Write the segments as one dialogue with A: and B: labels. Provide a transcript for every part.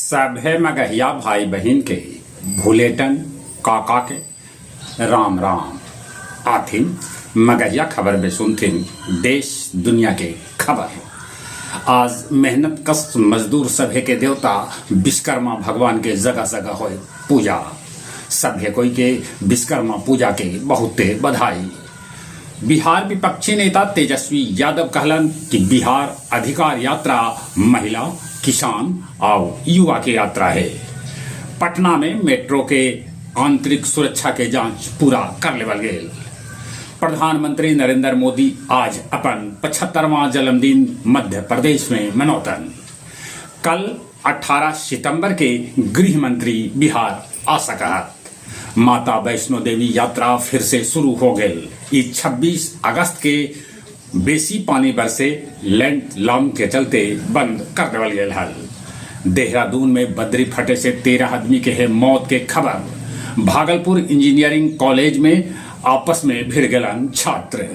A: सभे मगहिया भाई बहिन के भुलेटन काका के राम राम। आथिन मगहिया खबर में सुनथिन देश दुनिया के खबर। आज मेहनत कश मजदूर सभे के देवता विश्वकर्मा भगवान के जगह जगह होए पूजा। सभे कोई के विश्वकर्मा पूजा के बहुते बधाई। बिहार विपक्षी नेता तेजस्वी यादव कहलन कि बिहार अधिकार यात्रा महिला, किसान और युवा के यात्रा है। पटना में मेट्रो के आंतरिक सुरक्षा के जांच पूरा कर लेवल गेल। प्रधानमंत्री नरेंद्र मोदी आज अपन 75वां जन्मदिन मध्य प्रदेश में मनौतन। कल 18 सितंबर के गृह मंत्री बिहार आ सकत। माता वैष्णो देवी यात्रा फिर से शुरू हो गई। ई 26 अगस्त के बेसी पानी बरसे लैंडलॉक के चलते बंद कर देवल गेल हल। देहरादून में बद्री फटे से 13 आदमी के है मौत के खबर। भागलपुर इंजीनियरिंग कॉलेज में आपस में भिड़ गलन छात्र।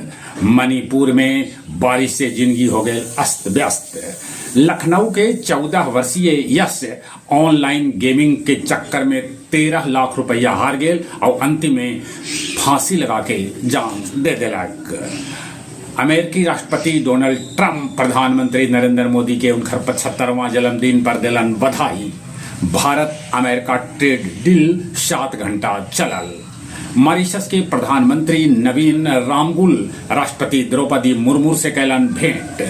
A: मणिपुर में बारिश से जिंदगी हो गई अस्त व्यस्त। लखनऊ के 14 वर्षीय यश ऑनलाइन गेमिंग के चक्कर में 13 लाख रुपया हार गेल और अंतिम में फांसी लगा के जान दे देलक। अमेरिकी राष्ट्रपति डोनाल्ड ट्रंप प्रधानमंत्री नरेंद्र मोदी के उनकर 75वां जन्मदिन पर दिलन बधाई। भारत अमेरिका ट्रेड डील 7 घंटा चलल। मॉरीशस के प्रधानमंत्री नवीन रामगुल राष्ट्रपति द्रौपदी मुर्मू से कैलन भेंट।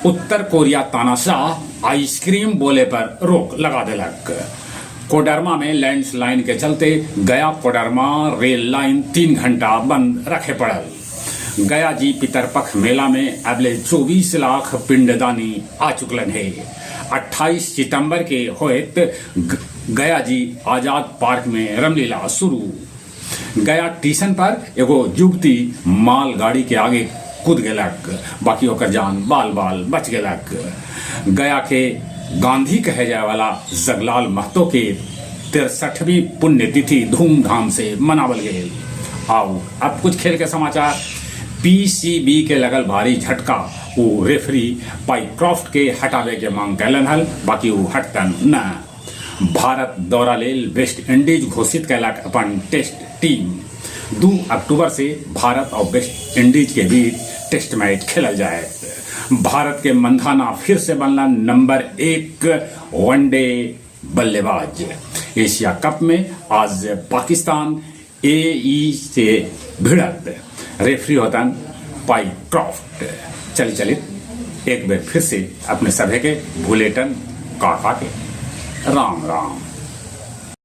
A: उत्तर कोरिया तानाशाह आइसक्रीम बोले पर रोक लगा देलक। कोडरमा में लैंडस्लाइन के चलते गया कोडरमा रेल लाइन 3 घंटा बंद रखे पड़ल। गया जी पितरपख मेला में अबले 24 लाख पिंडदानी आ चुकलन है। 28 सितंबर के होत गया जी आजाद पार्क में रामलीला शुरू। गया स्टेशन पर एगो युवती मालगाड़ी के आगे कूद गेलक, बाकी ओकर जान बाल बाल बच गेलक। गया के गांधी कहे जाए वाला जगलाल महतो के 63वीं पुण्यतिथि धूमधाम से मनावल गेल। आओ अब कुछ खेल के समाचार। पीसीबी के लगल भारी झटका, वो रेफरी पाइक्रॉफ्ट के हटावे के मांग कैलन हल, बाकी वो हटतन न। भारत दौरा लेल वेस्ट इंडीज घोषित कैलक अपन टेस्ट टीम। 2 अक्टूबर से भारत और वेस्ट इंडीज के बीच टेस्ट मैच खेलल जाए। भारत के मंधाना फिर से बनला नंबर 1 वनडे बल्लेबाज। एशिया कप में आज पाकिस्तान एई से भिड़त, रेफरी होतन पाइक्रॉफ्ट। चली चली एक बार फिर से अपने सभे के भुलेटन काका के राम राम।